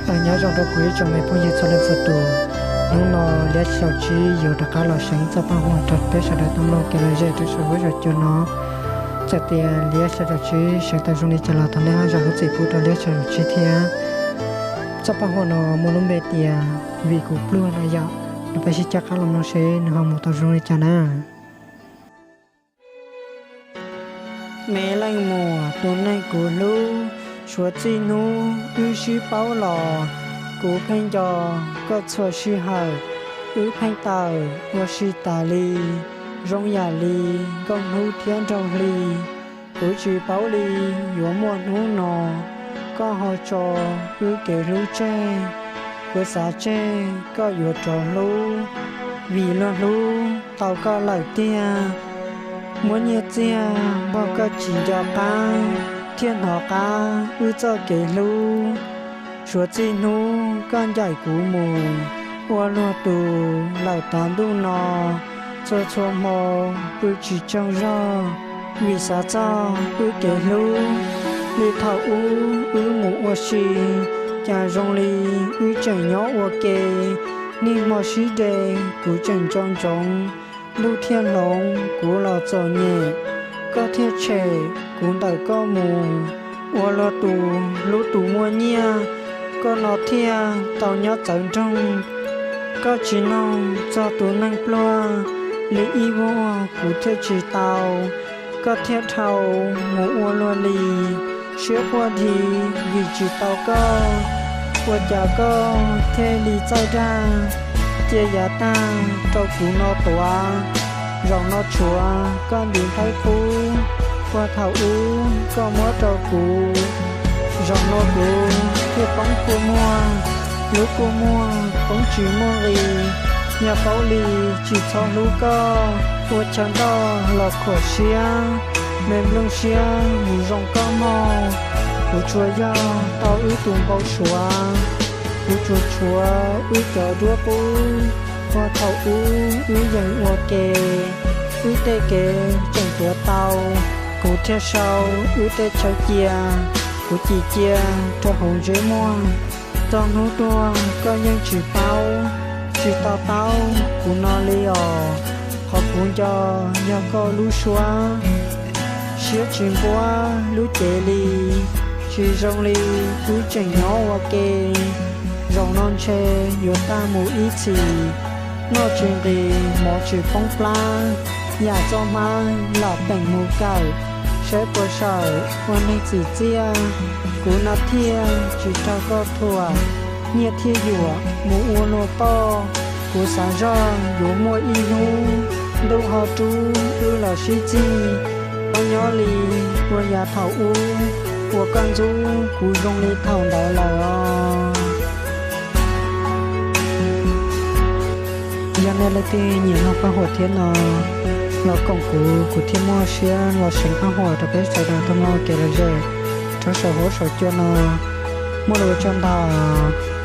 Tau nyob zoo rau kuv ib tsoom me phooj ywg txhua leej txhua tus. Hnub no Liab Xya Caum Tsib yuav rov qab los seev txoj paj huam rau peb sawv daws tau mloog kev lom zem rau saum huab saum cua no. Txawm tias Liab Xya Caum Tsib seev tau zoo li cas los thov nej ho zam lub txim pub rau Liab Xya Caum Tsib thiab. Txoj paj huam no muaj lub npe tias Vim Kuv Pluag no yom. Nws peb sib coj qab los mloog seb nws ho mus tau zoo li cas na. Me leej muam tus neeg kuv hlub, suav txij hnub wb sib paub los, kuv pheej nco koj txhua sij hawm, wb pheej tawm ua si tas li, zoo yam li nkauj hnub thiab nraug hli. Kuv tsis paub li yuav muaj hnub no, koj ho tso wb kev hlub tseg, kuv xav tseg koj yuav rov hlub, vim luag hlub tau koj lawm tiag. Muab nyiaj txiag npog koj tsis nco qab, thiaj hnov qab wb txoj kev hlub. Suav txij hnub koj ncaim kuv mus ua luag tus lawm tav ntuj no, txhua txhua hmo pw tsis tsaug zog, vim xav txog wb kev hlub. Li thaum ub wb mus ua si, cas zoo li wb tseem nyob ua ke, niaj hmo sib de kuv tseem nco ntsoov. Ntuj thiaj hloov kuv los txom nyem, koj thiaj tshem kuv ntawm koj mus ua luag tus hlub tus muaj nyiaj. Koj no thiaj tau nyob txawv nroog, koj tsis noog txog tus neeg pluag li ib vuag kuv thiaj tsis tau. Koj thiaj dhau mus ua luag li, siab quaj dhi vim tsis tau koj. Ua cas koj thiaj li txawj dag, cia yav tag rau kuv no tuav. Zaum no tshuav koj ntiv nplhaib qub, puag thaum ub koj muab rau kuv. Zaum no kuv thiaj poob kua muag, lub kua muag poob tsis muaj nqis. Yog paub li tsis txhob hlub koj, ua chaw ntoj los khuam siab, me nplooj siab mus zoo koj mog. Kuv tsuas yog tau wb tus npau suav, kuv tsuas tshuav wb cov duab qub. Puag thaum ub wb yeej ua ke, wb tej kev tseem tuav tau. Kuv thiaj sau wb tej chaw cia, kuv cim cia rau hauv ntsej muag. Txog hnub tuag koj yeej tsis paub, tsis to taub kuv no li os. Qhov kuv nco yog koj lub suab, siab tsis npuab lub cev li, tsis zoo li wb tseem nyob ua ke. Zaum no ntshe yuav tag mus ib txhis, noj tsis nqis mov tsis poob plab, yam txoj hmab lam peem mus kawm, saib puas sawm ua neeg txim txiaj. Kuv no thiaj tsis raug koj thuam, nyiaj thiaj yuam mus ua luag poj. Kuv xav zog yuav muaj ib hnub, ntuj ho rub wb los sib txig, pab nyob li ua yav thaum ub, uas koj ntxub kuv zoo li thaum ntawd lawm os. Yog nej leej twg nyiam mloog paj huam thiab no, los koom kuv, kuv thiaj muaj siab los seev paj huam rau peb sawv daws tau mloog kev lom zem rau saum huab saum cua no. Muaj lus ua tsaug ntau.